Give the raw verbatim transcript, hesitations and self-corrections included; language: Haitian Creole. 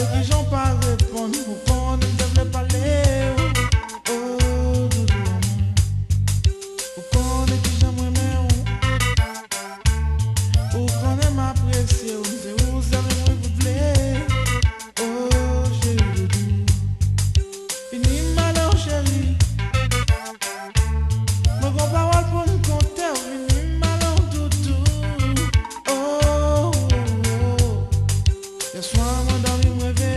Kijan w pa reponn, ou konnen m te vle pale w. Oh, doudou. Ou konnen kijan m renmen w. Ou konnen m apresye w, m se ou sèl mwen vle. Oh, cheri doudou. Vini m ale w, cheri. Mwen gon pawòl pou m konte w, vini m ale w, doudou. Oh, oh, oh. Yèswa mwen dòmi, m reve